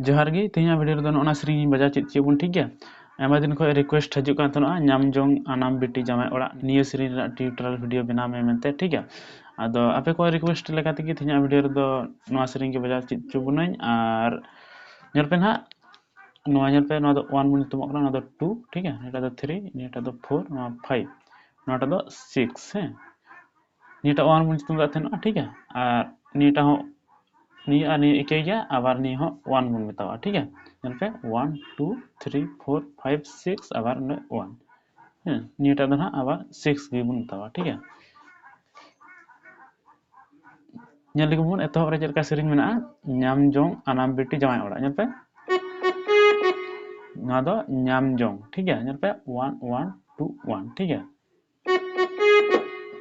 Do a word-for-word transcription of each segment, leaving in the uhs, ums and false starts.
ᱡᱚᱦᱟᱨ ᱜᱮ, ᱛᱮᱦᱮᱧᱟᱜ ᱵᱷᱤᱰᱤᱭᱳ ᱨᱮᱫᱚ ᱱᱚᱜᱼᱚ ᱱᱟ ᱥᱮᱨᱮᱧ ᱤᱧ ᱵᱟᱡᱟᱣ ᱪᱮᱫ ᱪᱮᱫ ᱵᱚᱱ, ᱴᱷᱤᱠ ᱜᱮᱭᱟ? ᱟᱭᱢᱟ ᱫᱤᱱ ᱠᱷᱚᱱ ᱨᱤᱠᱩᱭᱮᱥᱴ ᱦᱤᱡᱩᱜ ᱠᱟᱱ ᱛᱟᱦᱮᱱᱟ, ᱧᱟᱢ ᱡᱚᱝ ᱟᱱᱟᱢ ᱵᱤᱴᱤ ᱡᱟᱶᱟᱭ ᱚᱲᱟᱜ, ᱱᱤᱭᱟᱹ ᱥᱮᱨᱮᱧ ᱨᱮᱱᱟᱜ ᱴᱤᱭᱩᱴᱳᱨᱤᱭᱟᱞ ᱵᱷᱤᱰᱤᱭᱳ ᱵᱮᱱᱟᱣ ᱢᱮ ᱢᱮᱱᱛᱮ, ᱴᱷᱤᱠ ᱜᱮᱭᱟ? ᱟᱫᱚ ᱟᱯᱮ ᱠᱚᱣᱟᱜ ᱨᱤᱠᱩᱭᱮᱥᱴ ᱞᱮᱠᱟ ᱛᱮᱜᱮ ᱛᱮᱦᱮᱧᱟᱜ ᱵᱷᱤᱰᱤᱭᱳ ᱨᱮᱫᱚ ᱱᱚᱣᱟ ᱥᱮᱨᱮᱧ ᱜᱮ ᱵᱟᱡᱟᱣ ᱪᱮᱫ ᱦᱚᱪᱚ ᱵᱚᱱᱟᱹᱧ᱾ ᱟᱨ ᱧᱮᱞ ᱯᱮ ᱱᱟᱦᱟᱜ, ᱱᱚᱣᱟ ᱧᱮᱞ ᱯᱮ, ᱱᱚᱣᱟ ᱫᱚ ᱚᱣᱟᱱ ᱵᱚᱱ ᱧᱩᱛᱩᱢᱟᱜ ᱠᱟᱱᱟ, ᱱᱚᱣᱟ ᱫᱚ ᱴᱩ, ᱴᱷᱤᱠ ᱜᱮᱭᱟ? ᱱᱤᱭᱟᱹᱴᱟᱜ ᱫᱚ ᱛᱷᱨᱤ, ᱱᱤᱭᱟᱹᱴᱟᱜ ᱫᱚ ᱯᱷᱳᱨ, ᱱᱚᱣᱟ ᱯᱷᱟᱭᱤᱵᱷ, ᱱᱚᱣᱟᱴᱟᱜ ᱫᱚ ᱥᱤᱠᱥ, ᱦᱮᱸ? ᱱᱤᱭᱟᱹᱴᱟᱜ ᱚᱣᱟᱱ ᱵᱚᱱ ᱧᱩᱛᱩᱢ ᱠᱟᱜ ᱛᱟᱦᱮᱱᱟ, ᱴᱷᱤᱠ ᱜᱮᱭᱟ? ᱟᱨ ᱱᱤᱭᱟᱹᱴᱟᱜ ᱦᱚᱸ, ᱱᱤᱭᱟᱹ ᱟᱨ ᱱᱤᱭᱟᱹ ᱮᱠᱮ ᱜᱮᱭᱟ, ᱟᱵᱟᱨ ᱱᱤᱭᱟᱹ ᱦᱚᱸ ᱚᱣᱟᱱ ᱵᱚᱱ ᱢᱮᱛᱟᱣᱟᱜᱼᱟ, ᱴᱷᱤᱠ ᱜᱮᱭᱟ? ᱧᱮᱞ ᱯᱮ, one, two, three, four, five, six, ᱟᱵᱟᱨ ᱚᱸᱰᱮ ᱚᱣᱟᱱ᱾ ᱦᱮᱸ, ᱱᱤᱭᱟᱹᱴᱟᱜ ᱫᱚ ᱱᱟᱦᱟᱜ ᱟᱵᱟᱨ ᱥᱤᱠᱥ ᱜᱮᱵᱚᱱ ᱢᱮᱛᱟᱣᱟᱜᱼᱟ, ᱴᱷᱤᱠ ᱜᱮᱭᱟ? ᱧᱮᱞ ᱞᱮᱜᱮ ᱵᱚᱱ ᱮᱛᱚᱦᱚᱵ ᱨᱮ ᱪᱮᱫ ᱞᱮᱠᱟ ᱥᱮᱨᱮᱧ ᱢᱮᱱᱟᱜᱼᱟ, ᱧᱟᱢ ᱡᱚᱝ ᱟᱱᱟᱢ ᱵᱤᱴᱤ ᱡᱟᱶᱟᱭ ᱚᱲᱟᱜ᱾ ᱧᱮᱞ ᱯᱮ, ᱱᱚᱣᱟ ᱫᱚ ᱧᱟᱢ ᱡᱚᱝ, ᱴᱷᱤᱠ ᱜᱮᱭᱟ? ᱧᱮᱞ ᱯᱮ, ᱚᱣᱟᱱ, ᱚᱣᱟᱱ, ᱴᱩ, ᱚᱣᱟᱱ, ᱴᱷᱤᱠ ᱜᱮᱭᱟ?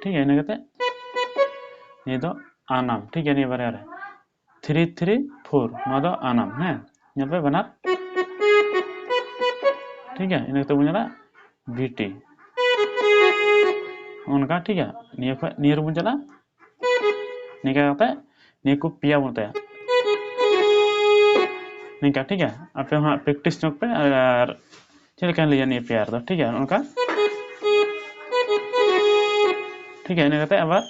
ᱴᱷᱤᱠ ᱜᱮᱭᱟ, ᱤᱱᱟᱹ ᱠᱟᱛᱮ ᱱᱤᱭᱟᱹ ᱫᱚ ᱟᱱᱟᱢ, ᱴᱷᱤᱠ ᱜᱮᱭᱟ? ᱱᱤᱭᱟᱹ ᱵᱟᱨᱭᱟ ᱨᱮ ᱛᱷᱨᱤ, ᱛᱷᱨᱤ, ᱯᱷᱳᱨ, ᱱᱚᱣᱟ ᱫᱚ ᱟᱱᱟᱢ, ᱦᱮᱸ? ᱧᱮᱞ ᱯᱮ ᱵᱟᱱᱟᱨ, ᱴᱷᱤᱠ ᱜᱮᱭᱟ? ᱤᱱᱟᱹ ᱠᱟᱛᱮ ᱵᱚᱱ ᱧᱮᱞᱟ ᱵᱤᱴᱤ, ᱚᱱᱠᱟ, ᱴᱷᱤᱠ ᱜᱮᱭᱟ? ᱱᱤᱭᱟᱹ ᱠᱷᱚᱡ ᱱᱤᱭᱟᱹ ᱨᱮᱵᱚᱱ ᱪᱟᱞᱟᱜᱼᱟ, ᱱᱤᱝᱠᱟ ᱠᱟᱛᱮ ᱱᱤᱭᱟᱹ ᱠᱚ ᱯᱮᱭᱟ ᱵᱚᱱ ᱛᱟᱭᱟ, ᱱᱤᱝᱠᱟ, ᱴᱷᱤᱠ ᱜᱮᱭᱟ? ᱟᱯᱮ ᱦᱚᱸ ᱦᱟᱸᱜ ᱯᱨᱮᱠᱴᱤᱥ ᱧᱚᱜ ᱯᱮ᱾ ᱟᱨ ᱪᱮᱫ ᱞᱮᱠᱟᱧ ᱞᱟᱹᱭᱟ ᱱᱤᱭᱟᱹ ᱯᱮᱭᱟ ᱨᱮᱫᱚ, ᱴᱷᱤᱠ ᱜᱮᱭᱟ? ᱱᱚᱝᱠᱟ, ᱴᱷᱤᱠ ᱜᱮᱭᱟ? ᱤᱱᱟᱹ ᱠᱟᱛᱮ ᱟᱵᱟᱨ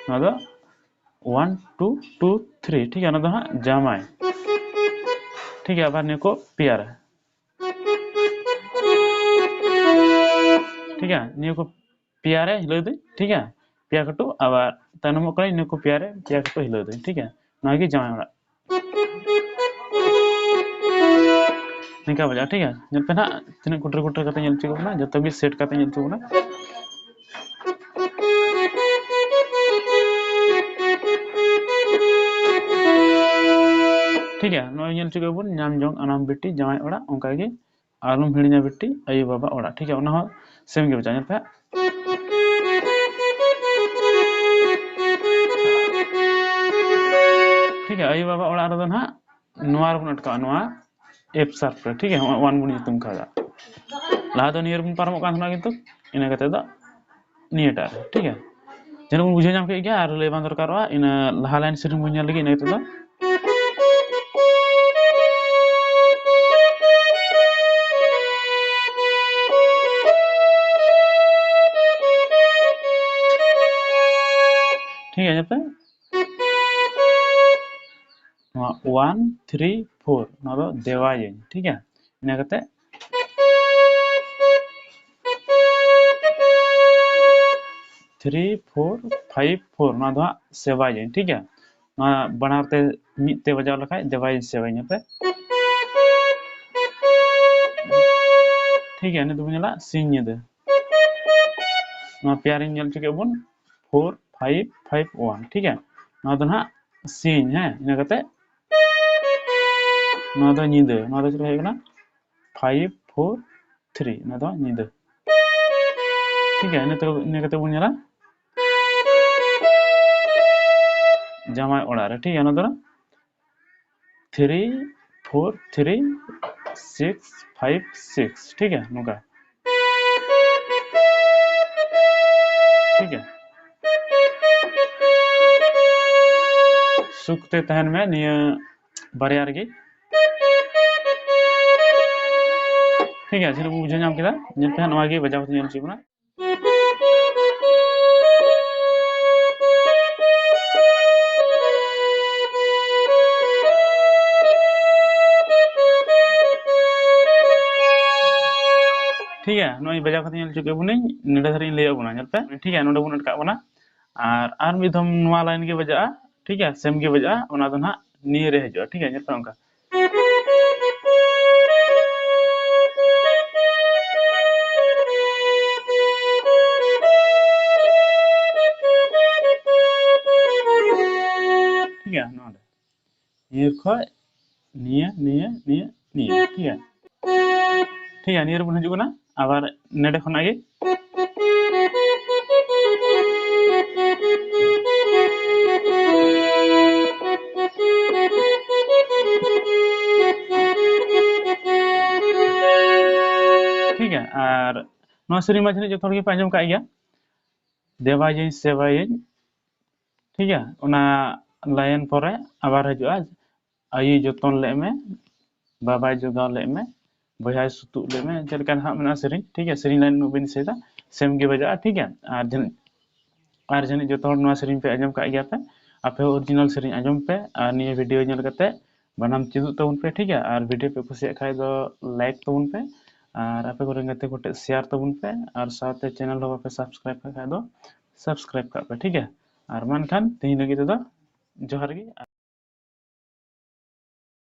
ᱱᱚᱣᱟ ᱫᱚ ᱚᱣᱟᱱ, ᱴᱩ, ᱴᱩ, ᱛᱷᱨᱤ, ᱴᱷᱤᱠ ᱜᱮᱭᱟ? ᱚᱱᱟ ᱫᱚ ᱦᱟᱸᱜ ᱡᱟᱢᱟᱭ, ᱴᱷᱤᱠ ᱜᱮᱭᱟ? ᱟᱵᱟᱨ ᱱᱤᱭᱟᱹ ᱠᱚ ᱯᱮᱭᱟ ᱨᱮ, ᱴᱷᱤᱠ ᱜᱮᱭᱟ? ᱱᱤᱭᱟᱹ ᱠᱚ ᱯᱮᱭᱟ ᱨᱮ ᱦᱤᱞᱟᱹᱣ ᱫᱟᱹᱧ, ᱴᱷᱤᱠ ᱜᱮᱭᱟ? ᱯᱮᱭᱟ ᱠᱟᱹᱴᱩᱵ, ᱟᱵᱟᱨ ᱛᱟᱭᱱᱚᱢᱚᱜ ᱠᱟᱱᱟ ᱤᱱᱟᱹ ᱠᱚ ᱯᱮᱭᱟ ᱨᱮ ᱯᱮᱭᱟ ᱠᱟᱹᱴᱩᱵ ᱦᱤᱞᱟᱹᱣ ᱫᱟᱹᱧ, ᱴᱷᱤᱠ ᱜᱮᱭᱟ? ᱱᱚᱣᱟ ᱜᱮ ᱡᱟᱶᱟᱭ ᱚᱲᱟᱜ᱾ ᱱᱤᱝᱠᱟ ᱵᱟᱡᱟᱜᱼᱟ, ᱴᱷᱤᱠ ᱜᱮᱭᱟ? ᱧᱮᱞ ᱯᱮ ᱱᱟᱦᱟᱜ ᱛᱤᱱᱟᱹᱜ ᱠᱩᱴᱨᱟᱹ ᱠᱩᱴᱨᱟᱹ ᱠᱟᱛᱮ ᱧᱮᱞ ᱦᱚᱪᱚ ᱠᱚ ᱠᱟᱱᱟ, ᱡᱚᱛᱚ ᱜᱮ ᱥᱮᱴ ᱠᱟᱛᱮ ᱧᱮᱞ ᱦᱚᱪᱚ ᱠᱚ ᱠᱟᱱᱟ᱾ ᱴᱷᱤᱠ ᱜᱮᱭᱟ, ᱱᱚᱜᱼᱚᱭ ᱧᱮᱞ ᱦᱚᱪᱚ ᱠᱚᱵᱚᱱ, ᱧᱟᱢ ᱡᱚᱝ ᱟᱱᱟᱢ ᱵᱤᱴᱤ ᱡᱟᱶᱟᱭ ᱚᱲᱟᱜ, ᱚᱱᱠᱟ ᱜᱮ ᱟᱞᱚᱢ ᱦᱤᱲᱤᱧᱟ ᱵᱤᱴᱤ ᱟᱭᱳ ᱵᱟᱵᱟ ᱚᱲᱟᱜ, ᱴᱷᱤᱠ ᱜᱮᱭᱟ? ᱚᱱᱟ ᱦᱚᱸ ᱥᱮᱢ ᱜᱮ ᱵᱟᱡᱟᱜᱼᱟ, ᱧᱮᱞ ᱯᱮ᱾ ᱴᱷᱤᱠ ᱜᱮᱭᱟ, ᱟᱭᱳ ᱵᱟᱵᱟ ᱚᱲᱟᱜ ᱨᱮᱫᱚ ᱱᱟᱦᱟᱜ ᱱᱚᱣᱟ ᱨᱮᱵᱚᱱ ᱟᱴᱠᱟᱜᱼᱟ, ᱱᱚᱣᱟ ᱮᱯᱷ ᱥᱟᱨᱯ ᱨᱮ, ᱴᱷᱤᱠ ᱜᱮᱭᱟ? ᱦᱚᱸᱜᱼᱚᱭ ᱚᱣᱟᱱ ᱵᱚᱱ ᱧᱩᱛᱩᱢ ᱠᱟᱫᱟ᱾ ᱞᱟᱦᱟ ᱫᱚ ᱱᱤᱭᱟᱹ ᱨᱮᱵᱚᱱ ᱯᱟᱨᱚᱢᱚᱜ ᱠᱟᱱ ᱛᱟᱦᱮᱱᱟ, ᱠᱤᱱᱛᱩ ᱤᱱᱟᱹ ᱠᱟᱛᱮ ᱫᱚ ᱱᱤᱭᱟᱹᱴᱟᱜ ᱨᱮ, ᱴᱷᱤᱠ ᱜᱮᱭᱟ? ᱡᱮᱱᱚ ᱵᱚᱱ ᱵᱩᱡᱷᱟᱹᱣ ᱧᱟᱢ ᱠᱮᱫ ᱜᱮᱭᱟ, ᱟᱨ ᱞᱟᱹᱭ ᱵᱟᱝ ᱫᱚᱨᱠᱟᱨᱚᱜᱼᱟ᱾ ᱤᱱᱟᱹ ᱞᱟᱦᱟ ᱞᱟᱭᱤᱱ ᱥᱮᱨᱮᱧ ᱵᱚᱱ ᱧᱮᱞ ᱞᱮᱜᱮ, ᱤᱱᱟᱹ ᱠᱟᱛᱮ ᱫᱚ ᱱᱚᱣᱟ ᱚᱣᱟᱱ ᱛᱷᱨᱤ ᱯᱷᱳᱨ, ᱱᱚᱣᱟ ᱫᱚ ᱫᱮᱣᱟᱭᱟᱹᱧ, ᱴᱷᱤᱠ ᱜᱮᱭᱟ᱾ ᱤᱱᱟᱹ ᱠᱟᱛᱮ ᱛᱷᱨᱤ ᱯᱷᱳᱨ ᱯᱷᱟᱭᱤᱵᱷ ᱯᱷᱳᱨ, ᱱᱚᱣᱟ ᱫᱚ ᱦᱟᱸᱜ ᱥᱮᱵᱟᱭᱟᱹᱧ, ᱴᱷᱤᱠ ᱜᱮᱭᱟ᱾ ᱱᱚᱣᱟ ᱵᱟᱱᱟᱨ ᱛᱮ ᱢᱤᱫ ᱛᱮ ᱵᱟᱡᱟᱣ ᱞᱮᱠᱷᱟᱡ ᱫᱮᱣᱟᱭᱟᱹᱧ ᱥᱮᱵᱟᱭᱟᱹᱧ, ᱦᱮᱸᱯᱮ᱾ ᱴᱷᱤᱠ ᱜᱮᱭᱟ, ᱱᱤᱛ ᱵᱚᱱ ᱧᱮᱞᱟ ᱥᱤᱧ ᱧᱤᱫᱟᱹ᱾ ᱱᱚᱣᱟ ᱯᱮᱭᱟᱨᱤᱝ ᱧᱮᱞ ᱦᱚᱪᱚ ᱠᱮᱫ ᱵᱚᱱ, ᱯᱷᱳᱨ ᱯᱷᱟᱭᱤᱵᱷ ᱯᱷᱟᱭᱤᱵᱷ ᱚᱣᱟᱱ, ᱴᱷᱤᱠ ᱜᱮᱭᱟ᱾ ᱱᱚᱣᱟ ᱫᱚ ᱱᱟᱦᱟᱜ ᱥᱤᱧ, ᱦᱮᱸ, ᱤᱱᱟᱹ ᱠᱟᱛᱮ ᱱᱚᱣᱟ ᱫᱚ ᱧᱤᱫᱟᱹ, ᱱᱚᱣᱟ ᱫᱚ ᱪᱮᱫ ᱞᱮᱠᱟ ᱦᱩᱭᱩᱜ ᱠᱟᱱᱟ? ᱯᱷᱟᱭᱤᱵᱷ ᱯᱷᱳᱨ ᱛᱷᱨᱤ, ᱱᱚᱣᱟ ᱫᱚ ᱧᱤᱫᱟᱹ, ᱴᱷᱤᱠ ᱜᱮᱭᱟ᱾ ᱤᱱᱟᱹ ᱛᱮ, ᱤᱱᱟᱹ ᱠᱟᱛᱮ ᱵᱚᱱ ᱧᱮᱞᱟ ᱡᱟᱶᱟᱭ ᱚᱲᱟᱜ ᱨᱮ, ᱴᱷᱤᱠ ᱜᱮᱭᱟ᱾ ᱱᱚᱣᱟ ᱫᱚ three four three six five six, ᱴᱷᱤᱠ ᱜᱮᱭᱟ, ᱱᱚᱝᱠᱟ, ᱴᱷᱤᱠ ᱜᱮᱭᱟ᱾ ᱥᱩᱠ ᱛᱮ ᱛᱟᱦᱮᱱ ᱢᱮ ᱱᱤᱭᱟᱹ ᱵᱟᱨᱭᱟ ᱨᱮᱜᱮ, ᱴᱷᱤᱠ ᱜᱮᱭᱟ᱾ ᱪᱮᱫ ᱵᱚᱱ ᱵᱩᱡᱷᱟᱹᱣ ᱧᱟᱢ ᱠᱮᱫᱟ? ᱧᱮᱞ ᱯᱮ ᱦᱟᱸᱜ, ᱱᱚᱣᱟ ᱜᱮ ᱵᱟᱡᱟᱣ ᱠᱟᱛᱮ ᱧᱮᱞ ᱦᱚᱪᱚᱭ ᱵᱚᱱᱟ᱾ ᱴᱷᱤᱠ ᱜᱮᱭᱟ, ᱱᱚᱜᱼᱚᱭ ᱵᱟᱡᱟᱣ ᱠᱟᱛᱮ ᱧᱮᱞ ᱦᱚᱪᱚ ᱠᱮᱫ ᱵᱚᱱᱟᱹᱧ, ᱱᱚᱰᱮ ᱫᱷᱟᱹᱨᱤᱡ ᱤᱧ ᱞᱟᱹᱭᱟᱫ ᱵᱚᱱᱟ, ᱧᱮᱞ ᱯᱮ᱾ ᱴᱷᱤᱠ ᱜᱮᱭᱟ, ᱱᱚᱰᱮ ᱵᱚᱱ ᱟᱴᱠᱟᱜ ᱠᱟᱱᱟ᱾ ᱟᱨ, ᱟᱨ ᱢᱤᱫ ᱫᱷᱚᱢ ᱱᱚᱣᱟ ᱞᱟᱭᱤᱱ ᱜᱮ ᱵᱟᱡᱟᱜᱼᱟ, ᱴᱷᱤᱠ ᱜᱮᱭᱟ, ᱥᱮᱢ ᱜᱮ ᱵᱟᱡᱟᱜᱼᱟ, ᱚᱱᱟ ᱫᱚ ᱱᱟᱦᱟᱜ ᱱᱤᱭᱟᱹ ᱨᱮ ᱦᱤᱡᱩᱜᱼᱟ, ᱴᱷᱤᱠ ᱜᱮᱭᱟ, ᱧᱮᱞ ᱯᱮ ᱚᱱᱠᱟ᱾ ᱴᱷᱤᱠ ᱜᱮᱭᱟ, ᱱᱚᱰᱮ᱾ ᱱᱤᱭᱟᱹ ᱠᱷᱚᱡ ᱱᱤᱭᱟᱹ, ᱱᱤᱭᱟᱹ, ᱱᱤᱭᱟᱹ, ᱱᱤᱭᱟᱹ, ᱴᱷᱤᱠ ᱜᱮᱭᱟ᱾ ᱴᱷᱤᱠ ᱜᱮᱭᱟ, ᱱᱤᱭᱟᱹ ᱨᱮᱵᱚᱱ ᱦᱤᱡᱩᱜ ᱠᱟᱱᱟ᱾ ᱟᱵᱟᱨ ᱱᱚᱰᱮ ᱠᱷᱚᱱᱟᱜ ᱜᱮ᱾ ᱴᱷᱤᱠ ᱜᱮᱭᱟ, ᱟᱨ ᱱᱚᱣᱟ ᱥᱮᱨᱮᱧ ᱢᱟ ᱡᱟᱹᱱᱤᱡ ᱡᱚᱛᱚ ᱦᱚᱲ ᱜᱮᱯᱮ ᱟᱸᱡᱚᱢ ᱠᱟᱜ ᱜᱮᱭᱟ, ᱫᱮᱵᱟᱭᱟᱹᱧ ᱥᱮᱵᱟᱭᱟᱹᱧ, ᱴᱷᱤᱠ ᱜᱮᱭᱟ᱾ ᱚᱱᱟ ᱞᱟᱭᱤᱱ ᱯᱚᱨᱮ ᱟᱵᱟᱨ ᱦᱤᱡᱩᱜᱼᱟ, ᱟᱭᱳ ᱡᱚᱛᱚᱱ ᱞᱮᱜ ᱢᱮ, ᱵᱟᱵᱟᱭ ᱡᱚᱜᱟᱣ ᱞᱮᱜ ᱢᱮ, ᱵᱚᱭᱦᱟᱭ ᱥᱩᱛᱩᱜ ᱞᱮᱜ ᱢᱮ, ᱪᱮᱫ ᱞᱮᱠᱟ ᱱᱟᱦᱟᱜ ᱢᱮᱱᱟᱜᱼᱟ ᱥᱮᱨᱮᱧ, ᱴᱷᱤᱠ ᱜᱮᱭᱟ᱾ ᱥᱮᱨᱮᱧ ᱞᱟᱭᱤᱱ ᱩᱱᱟᱹᱜ ᱵᱟᱹᱧ ᱫᱤᱥᱟᱹᱭᱮᱫᱟ, ᱥᱮᱢ ᱜᱮ ᱵᱟᱡᱟᱜᱼᱟ, ᱴᱷᱤᱠ ᱜᱮᱭᱟ᱾ ᱟᱨ ᱡᱟᱹᱱᱤᱡ ᱟᱨ ᱡᱟᱹᱱᱤᱡ ᱡᱚᱛᱚ ᱦᱚᱲ ᱱᱚᱣᱟ ᱥᱮᱨᱮᱧ ᱯᱮ ᱟᱸᱡᱚᱢ ᱠᱟᱜ ᱜᱮᱭᱟ ᱯᱮ᱾ ᱟᱯᱮ ᱦᱚᱸ original ᱥᱮᱨᱮᱧ ᱟᱸᱡᱚᱢ ᱯᱮ ᱟᱨ ᱱᱤᱭᱟᱹ video ᱧᱮᱞ ᱠᱟᱛᱮ ᱵᱟᱱᱟᱢ ᱪᱮᱫᱚᱜ ᱛᱟᱵᱚᱱ ᱯᱮ, ᱴᱷᱤᱠ ᱜᱮᱭᱟ? ᱟᱨ video ᱯᱮ ᱠᱩᱥᱤᱭᱟᱜ ᱠᱷᱟᱡ ᱫᱚ like ᱛᱟᱵᱚᱱ ᱯᱮ, ᱟᱨ ᱟᱯᱮ ᱠᱚᱨᱮᱱ ᱜᱟᱛᱮ ᱠᱚᱴᱷᱮᱡ share ᱛᱟᱵᱚᱱ ᱯᱮ, ᱟᱨ ᱥᱟᱶᱛᱮ channel ᱦᱚᱸ ᱵᱟᱯᱮ subscribe ᱠᱟᱜ ᱠᱷᱟᱡ ᱫᱚ subscribe ᱠᱟᱜ ᱯᱮ, ᱴᱷᱤᱠ ᱜᱮᱭᱟ? ᱟᱨ ᱢᱟ ᱮᱱᱠᱷᱟᱱ ᱛᱮᱦᱮᱧ ᱞᱟᱹᱜᱤᱫ ᱛᱮᱫᱚ ᱡᱚᱦᱟᱨ ᱜᱮ᱾